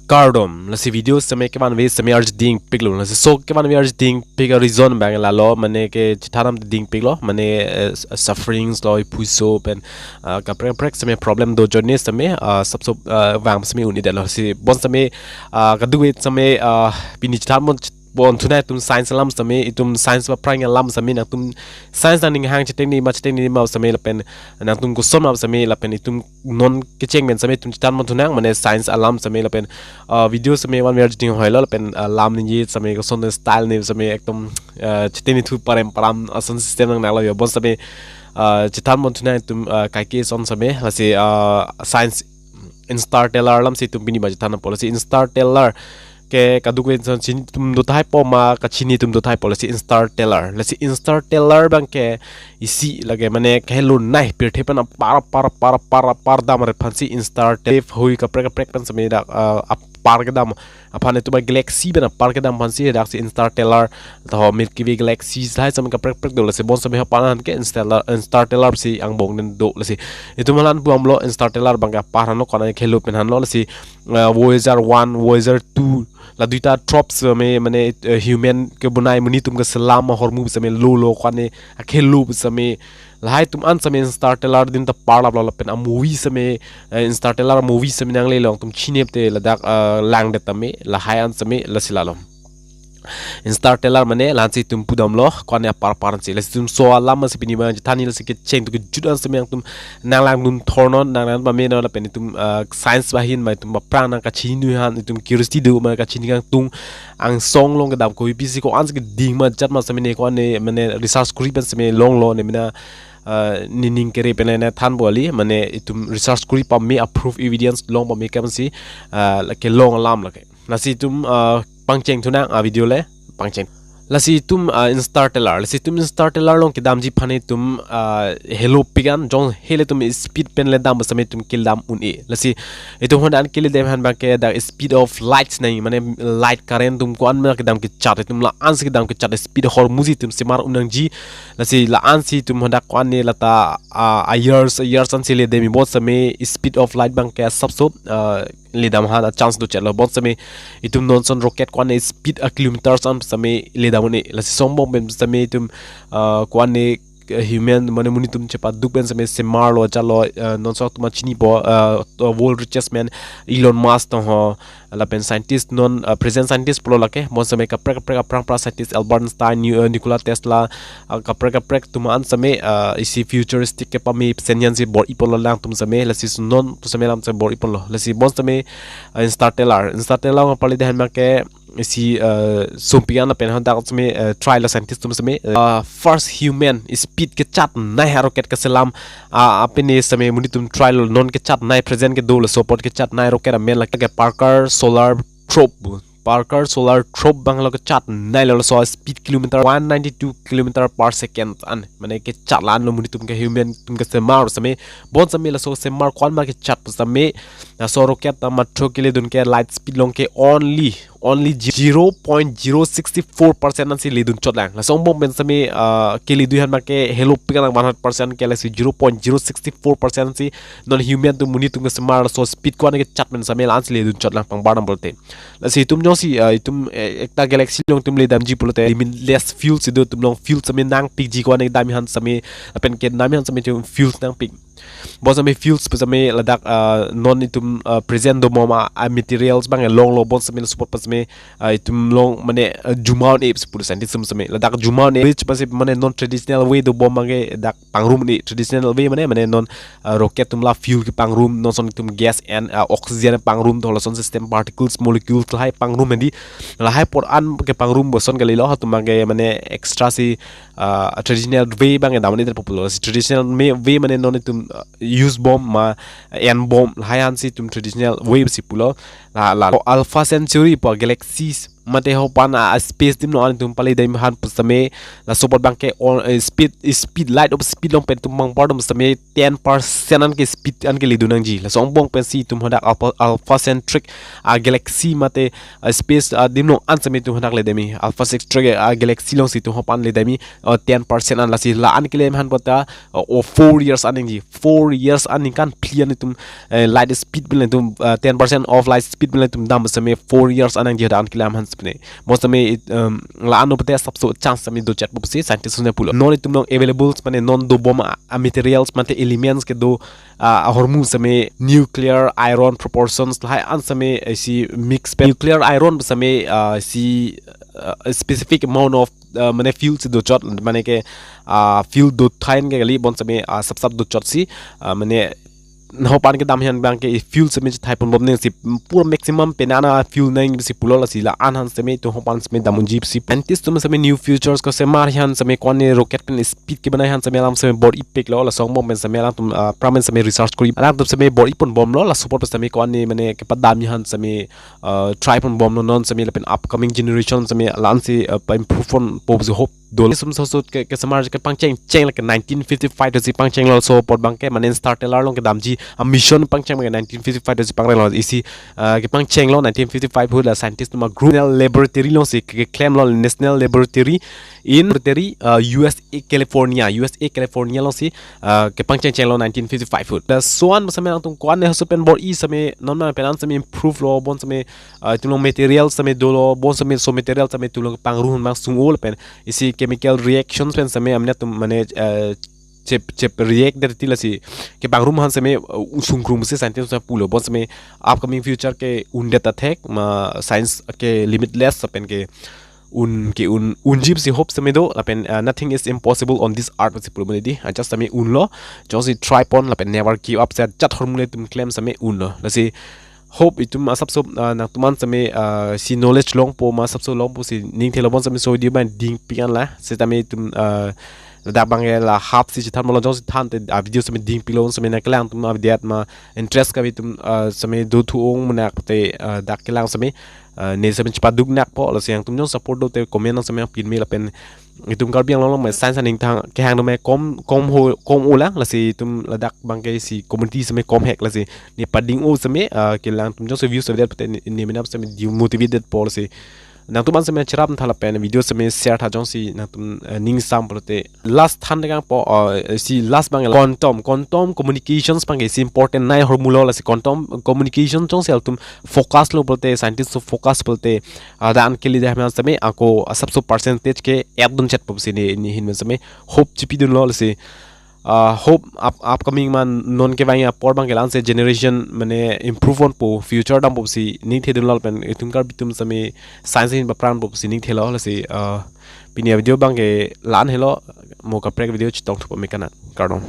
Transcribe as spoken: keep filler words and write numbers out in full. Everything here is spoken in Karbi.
Kardom, lasi video sitame kevanve sitame arju dingpiklo. Lasi so kevanve arju dingpik a-reason abang lalo, mane kechethan dingpiklo, mane, eh, sufferings lo, iphuso pen, ah, kaprek kaprek sitame problem do ajoine sitame, ah, sabso, ah, vang sitame un-edetlo. Lasi bonsitame, ah, kadokave sitame, ah, pini chethan pon, pon thunang itum science alam sitame, itum science aphrang alam sitame, nangtum science nangning hang chetengne ma chetengne ma sitame lapen nangtum koson ma sitame lapen itum non kecheng pen sitame itum chethan pon thunang, mane science alam sitame lapen, ah, video sitame vanve arju ding hoilo lapen, ah, lam ningje sitame koson style ne sitame ekdom, ah, chetengne thu parem param ason system nang nanglo yo. Bonsitame, ah, chethan pon thunang itum, ah, kaike ason sitame, lasi, ah, science Interstellar alam si itum pini ma chethan apot, lasi Interstellar ke kadokave insan chini atum do tahai po ma kachini atum do tahai po, lasi Interstellar. Lasi Interstellar abang ke isi lake mane kehelo nei, pirthe pen apar apar apar apar apar dam ret aphansi Interstellar hui kaprek kaprek pen sitame dak, ah, apar kedam aphan, itum a-galaxy pen apar kedam aphansi daksi Interstellar, taho Milky Way galaxy lahai sitame kaprek kaprek do. Lasi bonsitame hapan an ke Interstellar, Interstellar si angbong nen do. Lasi itum halan pu amlo Interstellar abang ke apar hanlo, kona kehelo pen hanlo. Lasi, ah, Voyager one, Voyager two, la duita tropes me mane, eh, human kebonai, monit atum keselam ahormu sitame lolo, kona akehelo sitame lahai atum an sitame Interstellar adim ta parlaplo lapen a-movie sitame, eh, Interstellar movie sitame nanglelo, nangtum chinep te ladak, eh, langdet tame lahai an sitame lasi lalo. Interstellar mane la-ansi itum pudamlo, kona apar apar ansi. Lasi itum so alam si pini abang chethan, lasi kecheng tu kejut an sitame nangtum nanglangdun thornon, nanglang pame non lapen itum, ah, science ahin ma itum aphrang nang kachini han, itum curiosity do ma kachini kangtung, angsong along kedam kopi si ko-an si keding ma jat ma sitame ne ko-an ne mane research kori pen sitame longlo ne mena, ah, nening kere pen ne than bali, mane itum research kori pame, a-proof evidence long pame kam si, ah, lake long alam lake. Lasi itum, ah, pangcheng thunang a-video le, pangcheng. Lasi itum, ah, Interstellar. Lasi itum Interstellar along kedamji aphan itum, ah, helopik an, jongsi le itum speed pen le dam sitame itum keledam un-e. Lasi itum honda an keledam aphan abang ke dak speed of lights nei, mane light current atum ko-an ma kedam kechat, itum la-ansi kedam kechat, speed ahormu si itum semar un nangji. Lasi la-ansi itum honda ko-an ne lata, ah, a-years, a-years ansi ledam, bonsitame speed of light abang ke sabso, ah, ledam aphan a-chance do chetlo. Bonsitame itum non ason rocket ko-an ne speed a-kilometers an sitame ledam un-e. Lasi so angbong pen sitame itum, ah, ko-an ne, eh, human mane monit atum chepaduk pen sitame semarlo, jalo, eh, non ason atum chinipo, eh, world richest man Elon Musk taho, lapen scientist non, eh, present scientist pulo lake, bonsitame kaprek kaprek aphrang aphrang scientist, Albert Einstein, New-, eh, Nikola Tesla, ah, kaprek kaprek atum an sitame, ah, isi futuristic kepame senian si bor-iponlo, alangtum sitame, lasi non atum sitame alam sitame bor-iponlo. Lasi bonsitame, ah, Interstellar. Interstellar nang pali dehan abang ke isi, ah, sumpik an lapen hadak sitame, ah, try lo scientist atum sitame, ah, first human speed kechat nei ha rocket keselam, ah, apine sitame monit atum try lo, non kechat nei present kedo, laso apot kechat nei rocket amen lake Parker Solar Probe. Parker Solar Probe abang lo kechat nei lo, laso speed kilometer one ninety-two kilometer per second an. Mane kechat la-an lo monit atum ke, human atum kesemar sitame. Bonsitame laso semar ko-an ma kechat sitame, laso rocket ta matro keledun ke light speed along ke only, only zero point zero six four percent ansi ledun chot lang. Laso angbong pen sitame, ah, keledu aphan abang ke helopik an one hundred percent ke, lasi zero point zero six four percent si non human atum, monit atum kesemar laso speed ko-an kechat pen sitame la-ansi ledun chot lang pangbar dam pulote. Lasi itum jongsi, ah, itum, eh, ekta galaxy along itum ledamji pulote limitless fuel si do, itum along fuel sitame nangpikji, ko-an kedam aphan sitame, lapen kedam aphan sitame itum fuel nangpik. Bonsitame fuels pu sitame ladak, ah, non itum, ah, present dobom a-materials abang longlo, bonsitame laso apot pen sitame, ah, itum along mane, ah, juma un-e pusi pu scientist atum sitame. Ladak juma un-e, which pu si mane non traditional way dobom abang ke dak pangrum un-e, traditional way mane, mane non, ah, rocket atum la fuel kepangrum, non ason itum gas and, ah, oxygen pangrum, to lason system, particles, molecules lahai pangrum handi, lahai apor an kepangrum, boson kalilo, halatum abang ke mane extra si, ah, traditional way abang ke dam un-edet pulo. Si traditional me-, way mane non itum, ah, use bom ma en bom, lahai ansi itum traditional way si pulo. La, la Alpha Centauri pu galaxies mate hopan a, a space adim along an itum pale dam aphan pusitame, laso apot abangke on, eh, speed, speed light of speed along pen itum pangpar dam pusitame ten percent an ke speed an ke ledun nangji. Laso angbong pensi itum hadak alpha, alpha centric a galaxy mate a space adim along an sitame itum hadak le damji. Alpha centric a galaxy alongsi itum hopan le damji, uh, ten percent an, lasi la-an kelem aphan puta, uh, o four years an nangji. Four years an, ningkan phli an itum, eh, light speed pen itum, uh, ten percent of light speed pen itum dam pusitame four years an nangji hadak an kelem aphan sitame. Bonsitame it, um, la-an puta asapso chance sitame dochet pusi scientist atum pulo. Non itum along available mane non dobom a, a materials mate elements kedo, a, ahormu sitame nuclear iron proportions lahai an sitame, eh, si mix pen nuclear iron sitame, ah, si, ah, specific amount of, ah, mane fuel si dochot, mane ke, ah, fuel dothai ke kali, bonsitame, ah, sap sap dochotsi, ah, mane hopan kedam aphan abangke fuel sitame chethai ponbom nangji, pura maximum penang a fuel nangji pulo, lasi la-an aphan sitame itum hopan sitame dam unji pusi. Scientist atum sitame new futures kosemar aphan sitame ko-an ne rocket pen speed kebanai aphan sitame alam sitame bor-ipiklo, laso angbong pen sitame alangtum, ah, aphrang pen sitame research kori. Alangtum sitame bor-i ponbomlo, laso apot sitame ko-an ne mane kepadam aphan sitame, ah, try ponbomlo non sitame lapen upcoming generation sitame la-ansi, ah, pa-improve ponpo pusi hope dolo. Sum sosot ke, kesemar kepangcheng cheng lake nineteen fifty-five dosi pangchenglo, laso apot abangke mane interstellar along kedamji a mission pangcheng abangke nineteen fifty-five dosi pangrenglo, isi, ah, kepangchenglo nineteen fifty-five ahut la scientist atum a group National Laboratory alongsi ke, keklemlo, National Laboratory in Laboratory, ah, U S A California, U S A California alongsi, ah, kepangcheng chenglo nineteen fifty-five ahut. Laso an sitame alangtum ko-an ne haso pen bor-i sitame non ma pen an sitame improve lo, bon sitame, ah, itum along material sitame dolo, bon sitame so material sitame itum along pangrum abang sung-o lapen isi chemical reactions pen sitame amne atum mane, eh, chep, chep react det ti, lasi kepangrum aphan sitame, uh, sungkrung pusi scientist atum pulo. Bon sitame upcoming future ke undet athek, ma science ke limitless lapen ke un, ke un, unji pusi hope sitame do lapen, uh, nothing is impossible on this earth pusi pulo mane di. Ah, just sitame unlo, jongsi try pon lapen never give up si ajat ahormu le itum klem sitame unlo. Lasi hope itum asapso, ah, nangtum an sitame, ah, si knowledge longpo ma asapso longpo si ning thelo, bon sitame so video abang dingpik an la. Sitame itum, ah, ladak abangke la half si chethan molo, jongsi thante a video sitame dingpiklo sitame nangkelang atum avedet ma interest kave atum, ah, sitame dothu-ong mane te, ah, dak kelang sitame, ah, ne sitame chepaduk nakpo, lasi nangtum jong support do te comment nang sitame pin me lapen itum Karbi Anglong along ma science aningthang kehang do ma kom, kom ho, kom-o lang, lasi itum ladak abangke si community sitame kom hek, lasi ne pading-o sitame, ah, kelang atum jongsi views avedet pute ne, ne menap sitame demotivated po, lasi nangtum an sitame cherap tha lapen video sitame share tha jongsi nangtum, eh, ning sam pulote. Last than dekang po, ah, si last abang quantum, quantum communications abangke si important nei ahormulo, lasi quantum communication jongsi alangtum focus lo pulote, scientist atum focus pulote, ah, dan kele dah man sitame ako asapso percentage ke add dunchet po pusi ne, ne ahin man sitame hope chepidunlo, lasi, ah, hope up, upcoming ma non kevang apor abangke la-ansi generation mane improve ponpo, future dampo pusi ning thedunlo lapen itum Karbi atum sitame science ahin papran po pusi ning thelo, lasi, ah, pini a video abangke la-an helo, mo kaprek video chetong thupo me kanak, kardom.